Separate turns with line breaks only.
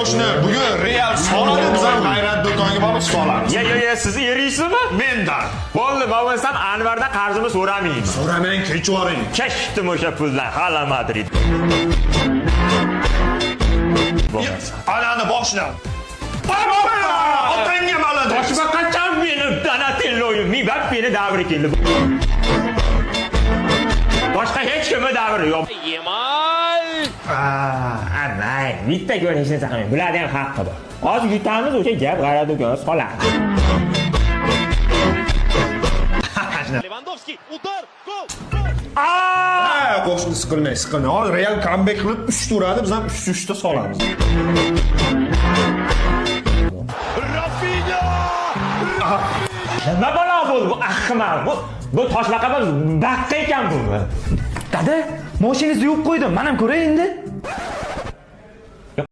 Qo'shni, bugun Real soladi, biz ham G'ayrat do'koniga borib solamiz.
Ya, ya, ya, sizni eriysizmi?
Mendan.
Bo'ldi, men bo'lsam Anvardan qarzimni so'ramayman.
So'ramang, kechib yuboring.
Kechdim o'sha puldan, hali Madrid.
Anani boshla. Otangga maladi.
Boshqa qachon meni Donatello'yim, Mbappeni davri keldi. Boshqa hech kimni davri yo'q.
Yamal.
Mayli, bitta gol hech narsa qilmaydi. Bularni ham haqqi bor. Hozir yutamiz, o'sha gap G'ayrat do'koni soladi.
Lewandowski, удар, gol.
Ha, qo'shni siqilmang, siqilmang. Hozir Real comeback qilib 3 ta uradi, biz ham 3 ta solamiz.
Rafinha!
Nima balo bo'ldi bu ahmoq? Bu toshbaqa emas, baqqa ekan bu.
Dada, mashinangizni yuvib qo'ydim. Men ham ko'ray endi.